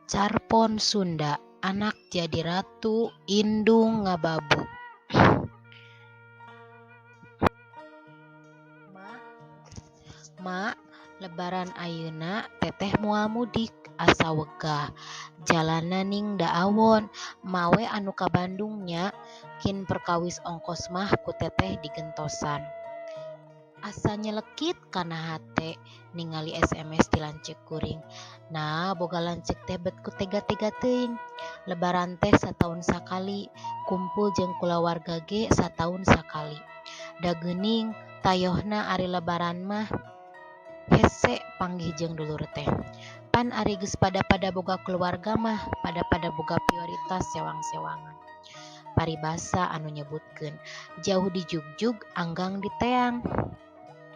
Carpon Sunda anak jadi ratu indung ngababu. Ma, lebaran ayeuna teteh moal mudik asa wegah jalanna ning da awon ma we anu ka Bandung nya kin perkawis ongkos mah ku teteh digentosan. Asa nyelekit kana hate ningali SMS ti lanceuk kuring. Nah boga lanceuk teh bet ku tega-tega teuing. Lebaran teh sataun sakali, kumpul jeung kulawarga ge sataun sakali. Da geuning tayohna ari lebaran mah hese panggih jeung dulur teh. Pan ari geus pada-pada boga kulawarga mah pada-pada boga prioritas sewang-sewangan. Paribasa anu nyebutkeun jauh dijugjug anggang diteang.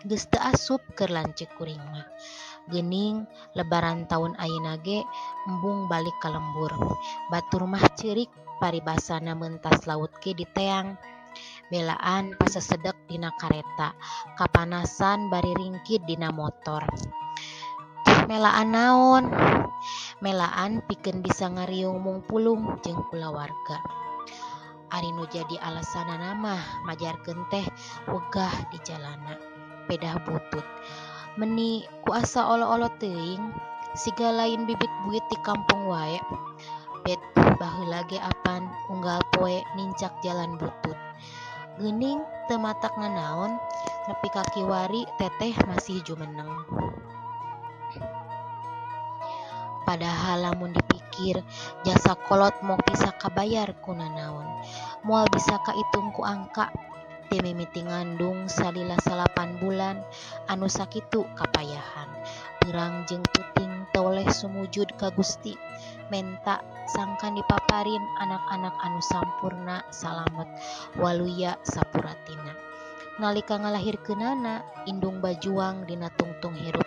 Geus teu asup keur lanceuk kuring mah. Geuning lebaran taun ayeuna ge embung balik ka lembur. Batur mah ceurik paribasana mentas laut ge diteang. Belaan pasesedek dina kareta, kapanasan bari ringkid dina motor. Melaan naon? Melaan pikeun bisa ngariung mungpulung jeung kulawarga. Ari nu jadi alasanana mah majarkeun teh wegah di jalana. Pedah butut. Meni ku asa olo-olo teuing siga lain bibit buit ti kampung wae. Bet baheula ge apan unggal poe nincak jalan butut. Geuning teu matak nanaon nepi ka kiwari teteh masih jumeneng. Padahal lamun dipikir jasa kolot moal bisa kabayar ku nanaon. Moal bisa kaitung ku angka. Ti mimiti ngandung salila 9 bulan anu sakitu kapayahan. Beurang jeung peuting toleh sumujud ka Gusti menta sangkan dipaparin anak-anak anu sampurna salamet waluya sapuratina. Nalika ngalahirkeunana indung bajuang dina tungtung hirup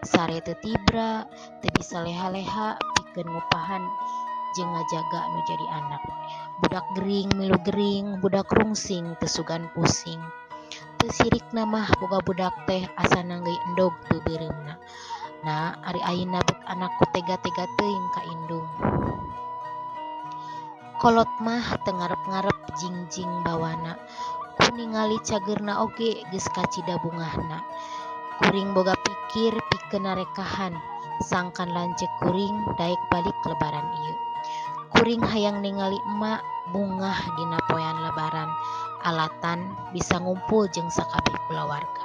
sare teu tibra teu bisa leha-leha pikeun ngupahan jeung ngajaga nu jadi anak. Budak gering milu gering, budak rungsing teu sugan pusing. Teu sirikna mah boga budak teh asa nanggeuy endog beubeureumpna. Nah, ari ayeuna bet anakku tega-tega teuing ka indung. Kolot mah teu ngarep-ngarep jingjing bawana. Ku ningali cageurna oge geus kacida bungahna. Kuring boga pikir pikeun narekahan sangkan lanceuk kuring daek balik lebaran ieu. Kuring hayang ningali emak bungah dina poean lebaran alatan bisa ngumpul jeung sakabeh kulawarga.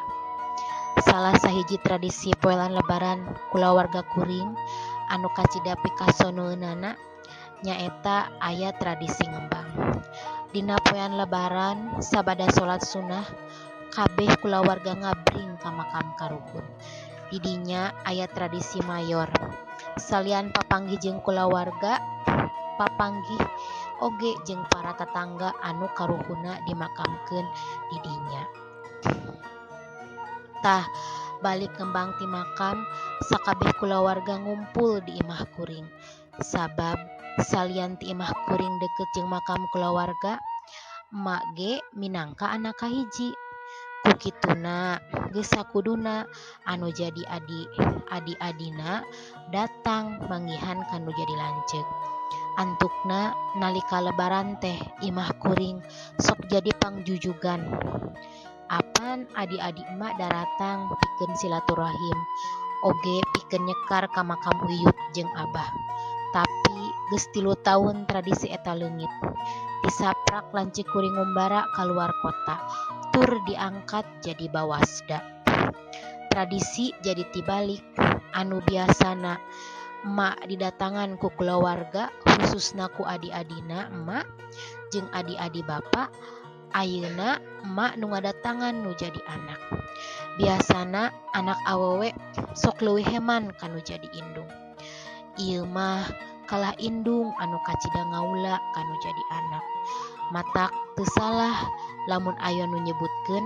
Salah sahiji tradisi poean lebaran kulawarga kuring anu kacida pikasonoeunana nyaeta aya tradisi ngembang. Dina poean lebaran sabada salat sunah kabeh kulawarga ngabring ka makam karuhun. Di dinya aya tradisi mayor. Salian papanggih jeung kulawarga, papanggih oge jeung para tatangga anu karuhunna dimakamkeun di dinya. Tah balik ngembang ti makam sakabeh kulawarga ngumpul di imah kuring. Sabab salian ti imah kuring deukeut jeung makam kulawarga, emak ge minangka anak kahiji. Ku kituna geus sakuduna anu jadi adi-adina datang manggihan ka nu jadi lanceuk. Antukna nalika lebaran teh imah kuring sok jadi pangjujugan. Apan adi-adi emak daratang pikeun silaturahim oge pikeun nyekar ka makam uyut jeung abah. Tapi geus 3 taun tradisi eta leungit. Disaprak lanceuk kuring ngumbara kaluar kota tur diangkat jadi bawasda. Tradisi jadi tibalik anu biasana emak didatangan ku kulawarga khususna ku adi-adina emak jeung adi-adi bapa, ayeuna emak nu ngadatangan nu jadi anak. Biasana anak awewe sok leuwih heman ka nu jadi indung. Ieu mah kalah indung anu kacida ngaula ka nu jadi anak. Matak teu salah lamun aya nu nyebutkeun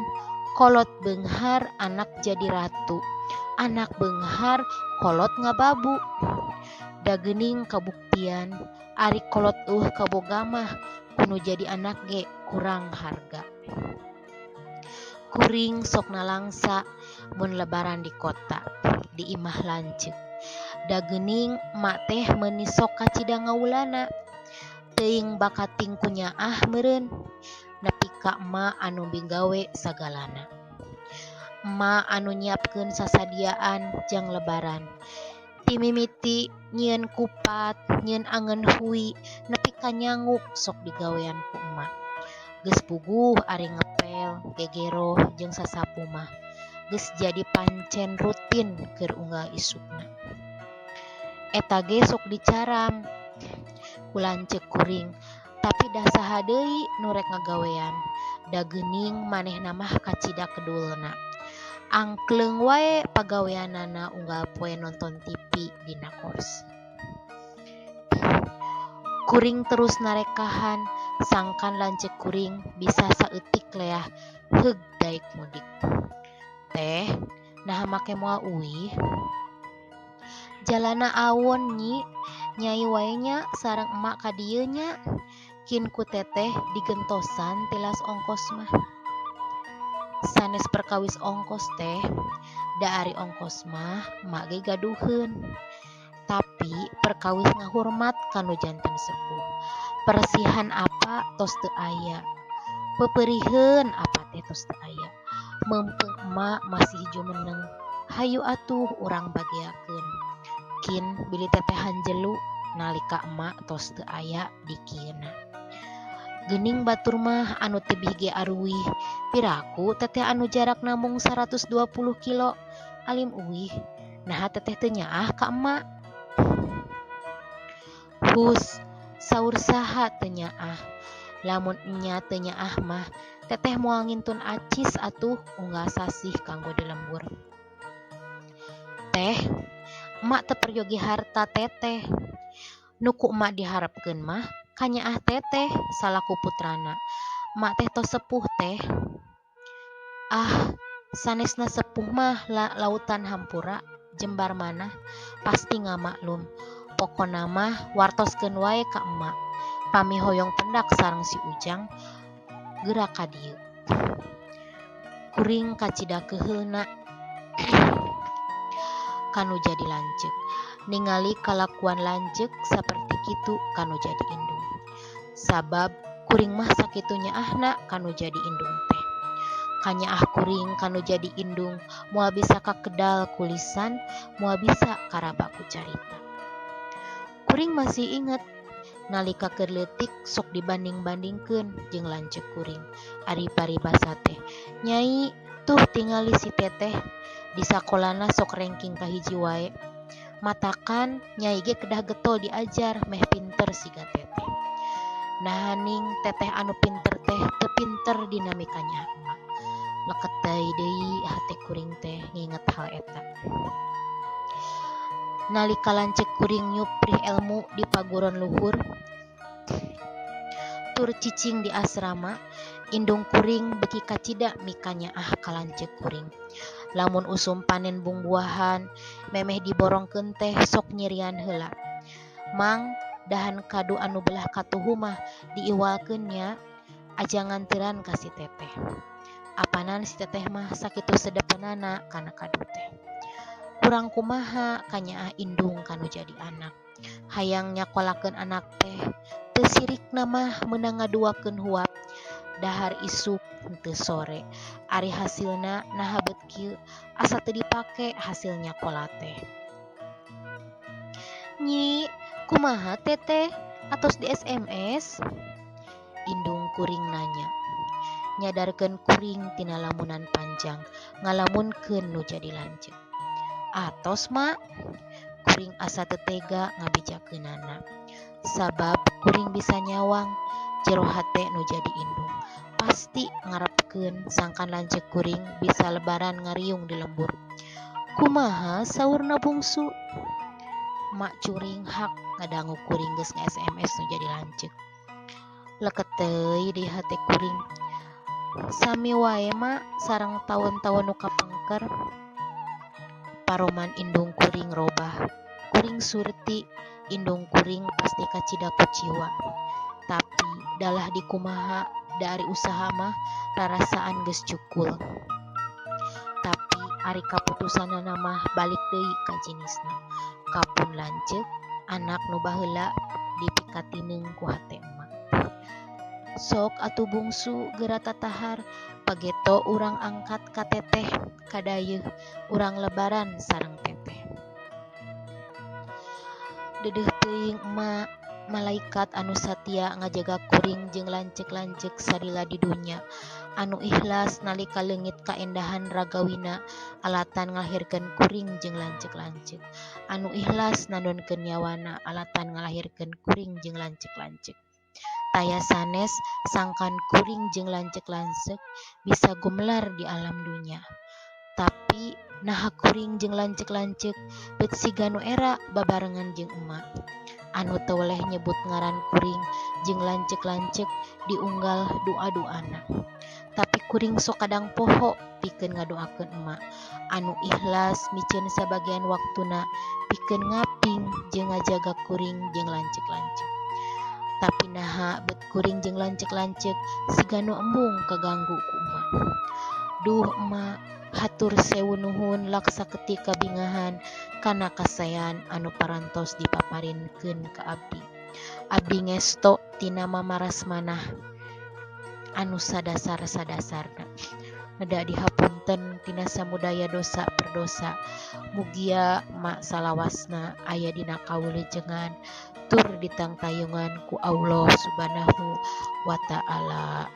kolot beunghar anak jadi ratu, anak beunghar kolot ngababu. Da geuning kabuktian ari kolot eueuh kaboga mah ku nu jadi anak ge kurang harga. Kuring sok nalangsa mun lebaran di kota, di imah lanceuk. Da geuning emak teh meuni sok kacida ngawulana. Teuing bakating ku nyaah meureun nepi ka emak anu migawe sagalana. Emak anu nyiapkeun sasadiaan jang lebaran. Ti mimiti nyieun kupat, nyieun angeun hui, nepi ka nyangu sok digawean ku emak. Geus puguh ari ngepel, gegeroh jeung sasapu mah. Geus jadi pancen rutin keur unggal isukna. Eta ge sok dicaram ku lanceuk kuring, tapi dah saha deui nu rek ngagawean. Da geuning manehna mah kacida kedulna. Angkleung wae pagaweanana unggal poe nonton TV dina kos. Kuring terus narekahan sangkan lanceuk kuring bisa saeutik leah heug daek mudik. Teh, naha make moal uih? Jalanna awon nyi, nyai wae nya sareng emak ka dieu nya. Kin ku teteh digentosan tilas ongkos mah. Sanes perkawis ongkos teh, da ari ongkos mah emak ge gaduheun. Tapi perkawis ngahurmat ka nu janten sepuh. Persihan apa tos teu aya. Peupeuriheun apa teh tos teu aya. Meungpeung emak masih jumeneng. Hayu atuh urang bageakeun. Kin bilih teteh hanjelu nalika emak tos teu aya di kieuna. Geuning batur mah anu tebih ge aruwih. Piraku teteh anu jarakna mung 120 kilo alim uwih. Naha teteh teu nyaah ka emak? Hus, saur saha teu nyaah? Lamun enya teu nyaah mah teteh moal ngintun acis atuh unggal sasih kanggo di lembur. Teh, emak teu peryogi harta teteh. Nu ku emak diharepkeun mah kanyaah teteh salaku putrana. Emak teh tos sepuh teh. Ah, sanesna sepuh mah lautan hampura jembar manah pasti ngamaklum. Pokona mah wartoskeun wae ka emak. Pami hoyong pendak sareng si Ujang geura ka dieu. Kuring kacida keuheulna kanu jadi lanceuk. Ningali kalakuan lanceuk saperti kitu kanu jadi indung. Sabab kuring mah sakitu nyaahna kanu jadi indung teh. Kanyaah kuring kanu jadi indung moal bisa kakedal ku lisan, moal bisa karaba ku carita. Kuring masih inget nalika keur leutik sok dibanding-bandingkeun jeung lanceuk kuring. Ari paribasa teh, "Nyai, tuh tingali si teteh di sakolana sok ranking kahiji wae. Matakan nyai ge kedah getol diajar meh pinter siga teteh." Naha ning teteh anu pinter teh teu pinter dina mikanyaah emak. Leket deui hate kuring teh nginget hal eta. Nalika lanceuk kuring nyuprih elmu di paguron luhur tur cicing di asrama, indung kuring beuki kacida mikanyaah ka lanceuk kuring. Lamun usum panen bungbuahan, memeh diborongkeun teh sok nyirian heula. Mang, dahan kadu anu belah katuhu mah diiwalkeun nya, aja nganteran ka si teteh. Apanan si teteh mah sakitu sedepeunana kana kadu teh. Kurang kumaha kanyaah indung kanu jadi anak. Hayang nyakolakeun anak teh teu sirikna mah meunang ngaduakeun huap. Dahar isuk henteu sore. Ari hasilna naha beut kieu asa teu dipake hasil nyakola teh. Nyi, kumaha teteh atos di SMS? Indung kuring nanya. Nyadarkeun kuring tina lamunan panjang, ngalamunkeun nu jadi lanceuk. Atos mak, kuring asa teu tega ngabejakeunana. Sabab kuring bisa nyawang jero hate nu jadi indung. Pasti ngarepkeun sangkan lanceuk kuring bisa lebaran ngariung di lembur. Kumaha saurna bungsu? Mak curing hak ngadangu kuring geus nge-SMS nu jadi lanceuk. Leket teuing di hate kuring. Sami wae mak sareng taun-taun nu kapengker. Paroman indung kuring robah. Kuring surti indung kuring pasti kacida kuciwa. Tapi dalah dikumaha da ari usaha mah rarasaan geus cukul. Tapi ari kaputusanana mah balik deui ka jinisna. Ka pun lanceuk anak nu baheula dipikatineung ku hate emak. Sok atuh bungsu geura tatahar pageto urang angkat ka teteh kadayeuh urang lebaran sareng teteh. Deudeuh teuing emak malaikat anu satia ngajaga kuring jeung lanceuk-lanceuk salila di dunya anu ikhlas nalika leungit kaendahan ragawina alatan ngalahirkeun kuring jeung lanceuk-lanceuk anu ikhlas nandonkeun nyawana alatan ngalahirkeun kuring jeung lanceuk-lanceuk taya sanes sangkan kuring jeung lanceuk-lanceuk bisa gumelar di alam dunya tapi naha kuring jeung lanceuk-lanceuk bet siga nu era babarengan jeung emak anu teu weleh nyebut ngaran kuring jeung lanceuk-lanceuk diunggal doa-doana tapi kuring sok kadang poho pikeun ngadoakeun emak anu ikhlas miceun sabagian waktuna pikeun ngaping jeung ngajaga kuring jeung lanceuk-lanceuk tapi naha bet kuring jeung lanceuk-lanceuk siga nu embung kaganggu ku emak. Duh emak, hatur sewu nuhun laksa ketik kabingahan kana kasaean anu parantos dipaparinkeun ka abdi. Abdi ngesto tina mamarasmanah anu sadasar-sadasarna. Neda dihapunten tina samudaya dosa perdosa. Mugia emak salawasna aya dina kawilujengan tur ditangtayungan ku Allah Subhanahu wa taala.